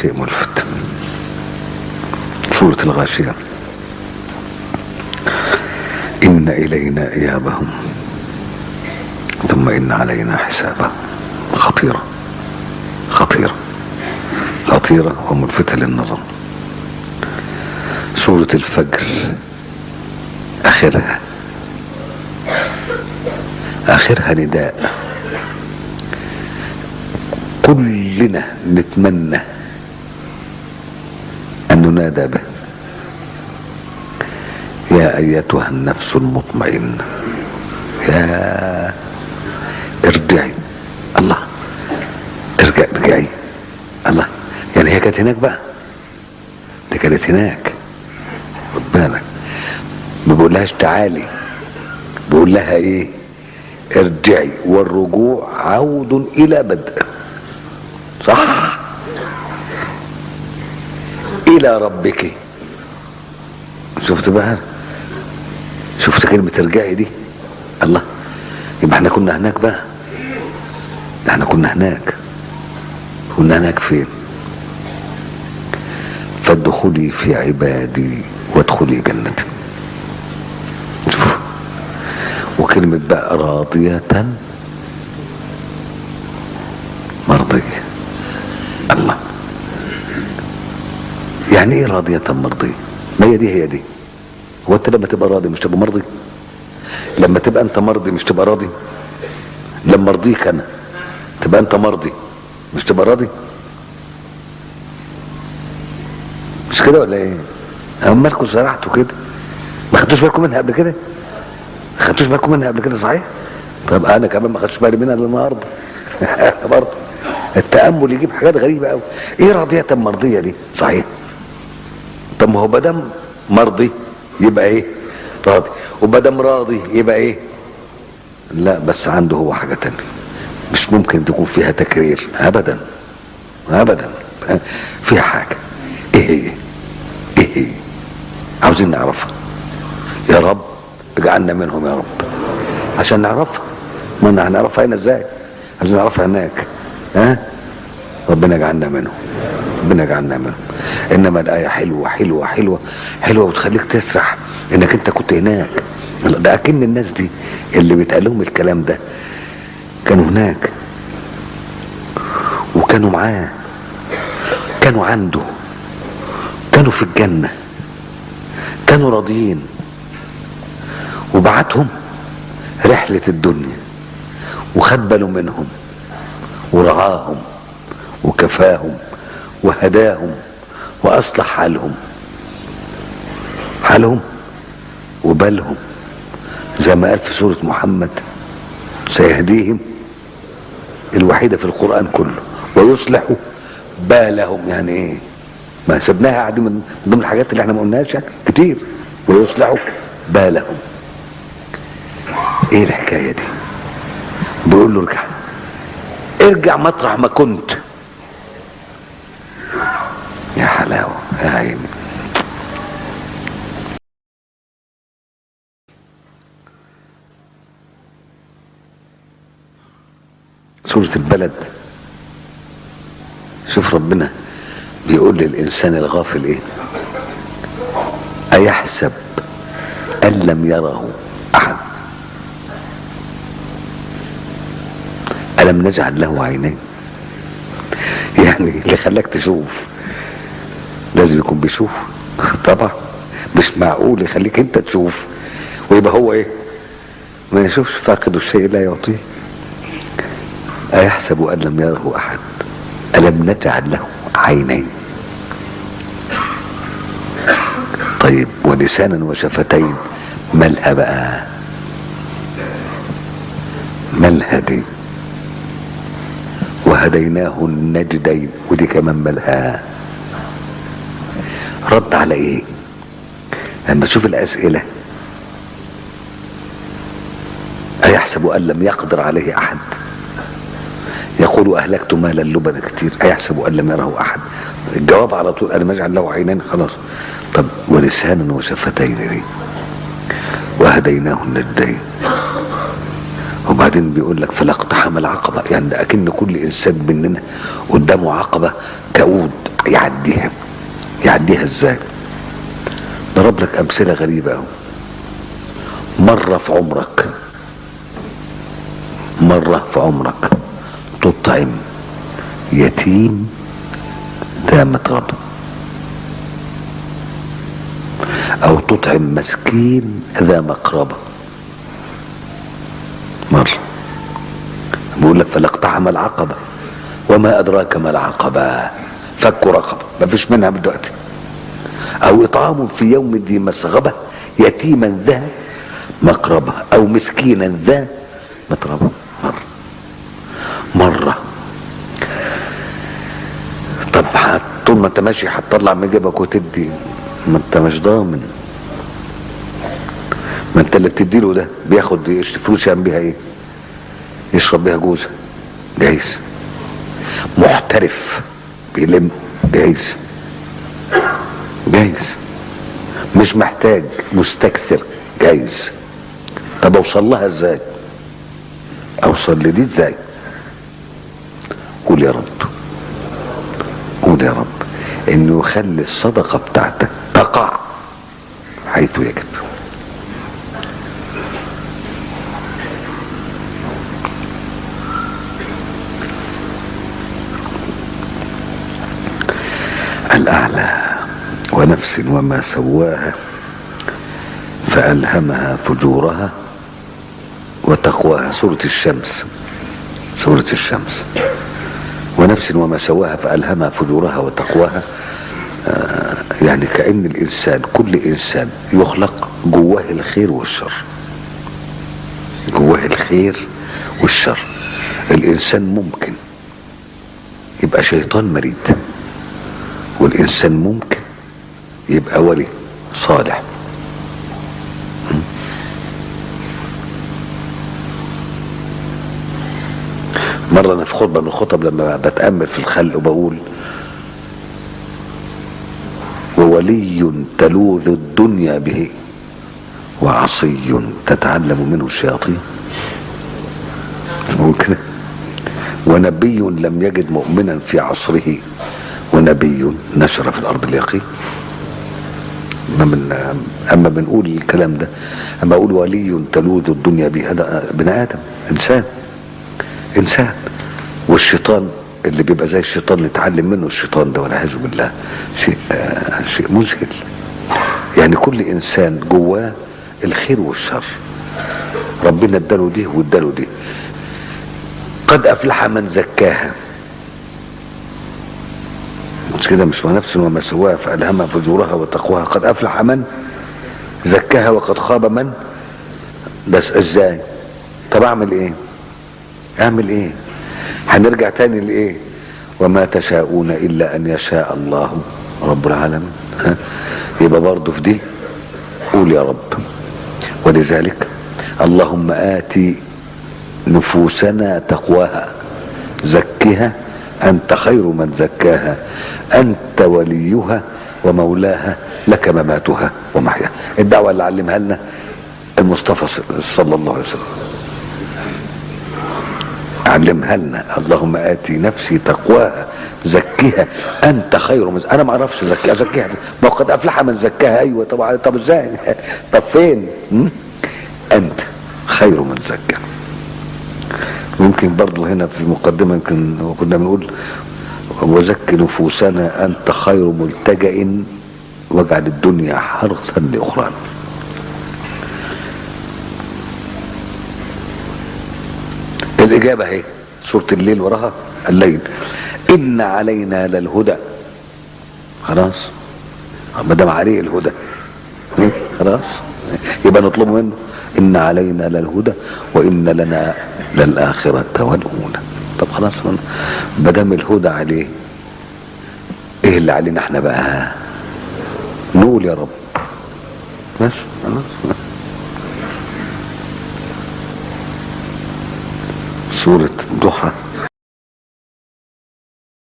شيء ملفت. سورة الغاشية: إن إلينا إيابهم ثم إن علينا حسابهم. خطيرة خطيرة خطيرة وملفتة للنظر. سورة الفجر آخرها آخرها نداء كلنا نتمنى أن ننادى به: يا أيتها النفس المطمئنة، يا ارجعي. الله، ارجع ارجعي. الله، يعني هي كانت هناك بقى، دي كانت هناك، خد بالك، ما بقولهاش تعالي، بقول لها ايه؟ ارجعي. والرجوع عود الى بدء، صح؟ الى ربك. شفت بقى؟ شفت كلمة ارجعي دي؟ الله، يبقى احنا كنا هناك بقى، احنا كنا هناك. كنا هناك فين؟ فادخلي في عبادي وادخلي جنتي. شوف، وكلمة بقى راضية مرضية. الله، يعني ايه راضية مرضية؟ ما هي دي، هي دي. هو انت لما تبقى راضي مش تبقى مرضي؟ لما تبقى انت مرضي مش تبقى راضي؟ لما ارضيك انا تبقى انت مرضي مش تبقى راضي؟ مش كده ولا ايه؟ مالكوا سرحتوا كده؟ ما خدتوش بالكم منها قبل كده؟ ما خدتوش بالكم منها قبل كده صحيح؟ طب انا كمان ما خدتش بالي منها الا النهارده. برضه التامل يجيب حاجات غريبة قوي. ايه راضية مرضية دي؟ صحيح. طب ما هو بدم مرضي يبقى ايه؟ راضي. وبدم راضي يبقى ايه؟ لا، بس عنده هو حاجة تانية مش ممكن تكون فيها تكرير ابدا ابدا. فيها حاجة، ايه هي؟ ايه هي؟ عاوزين نعرفها. يا رب اجعلنا منهم يا رب، عشان نعرفها. ما هنعرفها هنا ازاي؟ عايزين نعرفها هناك. ها؟ ربنا يجعلنا منهم، ربنا يجعلنا منهم. انما الايه حلوة حلوة حلوة حلوة، وتخليك تسرح انك انت كنت هناك. ده اكن الناس دي اللي بيتقال لهم الكلام ده كانوا هناك، وكانوا معاه، كانوا عنده، كانوا في الجنة، كانوا راضيين، وبعتهم رحلة الدنيا وخد باله منهم ورعاهم وكفاهم وهداهم وأصلح حالهم، حالهم وبالهم، زي ما قال في سورة محمد: سيهديهم، الوحيدة في القرآن كله، ويصلح بالهم. يعني ايه؟ ما سبناها عادي من ضمن الحاجات اللي احنا ما قلناهاش كتير. ويصلح بالهم. ايه الحكاية دي؟ بيقول له ارجع، ارجع مطرح ما كنت. يا حلاوة يا عيني. سورة البلد، شوف ربنا بيقول للإنسان الغافل إيه؟ أيحسب أن لم يره أحد ألم نجعل له عينين؟ يعني اللي خلاك تشوف لازم يكون بيشوف طبعا، مش معقول يخليك انت تشوف ويبقى هو ايه؟ ما يشوفش. فاقد الشيء لا يعطيه. أيحسب أن لم يره أحد ألم نجعل له عينين؟ طيب ولسانا وشفتين، مالها بقى؟ مالها دي؟ وهديناه النجدين، ودي كمان مالها؟ رد على ايه؟ لما تشوف الأسئلة: أيحسب أن لم يقدر عليه أحد؟ يقول أهلكت مالا لبدا كتير. أيحسب أن لم يره أحد؟ الجواب على طول: أنا أجعل له عينين. خلاص. طب ولسانا وشفتين دي، وهديناه النجدين. وبعدين بيقول لك فلا اقتحم العقبة، يعني ده أكن كل إنسان مننا قدامه عقبة كؤود يعديها. يعديها ازاي؟ ضرب لك امثلة غريبة قوي. مرة في عمرك، مرة في عمرك تطعم يتيم ذا متربة، او تطعم مسكين ذا مقربة. مرة بيقول لك فلا اقتحم العقبة وما ادراك ما العقبة، فك رقبة ما فيش منها دلوقتي. او اطعام في يوم ذي مسغبة يتيما ذا مقربة او مسكينا ذا متربة. مرة مرة. طب طول ما انت ماشي هتطلع من جيبك وتدي، ما انت مش ضامن، ما انت اللي بتديله ده بياخد فلوس يعمل بيها ايه؟ يشرب بيها جوزه، جايز. محترف بيلم، جايز جايز. مش محتاج، مستكثر، جايز. طب اوصل لها ازاي؟ اوصل لدي ازاي؟ قول يا رب، قول يا رب انه يخلي الصدقة بتاعتك تقع حيث يجب. الأعلى ونفس وما سواها فألهمها فجورها وتقواها. سورة الشمس، سورة الشمس. ونفس وما سواها فألهمها فجورها وتقواها. يعني كأن الإنسان، كل إنسان يخلق جواه الخير والشر، جواه الخير والشر. الإنسان ممكن يبقى شيطان مريد، والإنسان ممكن يبقى ولي صالح. مرة أنا في خطبة من الخطب لما بتأمل في الخلق وبقول وولي تلوذ الدنيا به وعصي تتعلم منه الشياطين، بقول كده. ونبي لم يجد مؤمنا في عصره ونبي نشر في الأرض اليقين. أما بنقول الكلام ده، أما أقول ولي تلوذ الدنيا به، هذا بني آدم، إنسان، إنسان. والشيطان اللي بيبقى زي الشيطان اللي اتعلم منه الشيطان ده والعياذ بالله، شيء شيء مذهل. يعني كل إنسان جواه الخير والشر، ربنا اداله دي واداله دي. قد أفلح من زكاها، مش كده؟ مش ونفس وما سواها فألهمها فجورها وتقواها. قد أفلح من زكاها وقد خاب من، بس ازاي؟ طب اعمل ايه؟ اعمل ايه؟ هنرجع تاني لايه؟ وما تشاءون الا ان يشاء الله رب العالمين. يبقى برضه في دي قول يا رب. ولذلك اللهم آتي نفوسنا تقواها زكها أنت خير من زكاها أنت وليها ومولاها لك مماتها ومحياها. الدعوة اللي علمها لنا المصطفى صلى الله عليه وسلم، علمها لنا. اللهم آتي نفسي تقواها زكيها أنت خير من، أنا ما أعرفش زكيها، أزكيها ما قد أفلح من زكاها. أيوة طبعا، طب إزاي؟ طب فين؟ أنت خير من زكاها. ممكن برضو هنا في المقدمة يمكن كنا بنقول وزك نفوسنا أنت خير ملتجئ واجعل الدنيا حرثا لأخرانا. الإجابة اهي، سورة الليل وراها الليل. إن علينا للهدى. خلاص، ما دام عليه الهدى خلاص يبقى نطلب منه. إن علينا للهدى وإن لنا للآخرة والأولى. طب خلاص، ما دام الهدى عليه، إيه اللي علينا احنا بقى؟ نقول يا رب. ماشي خلاص. سورة الضحى.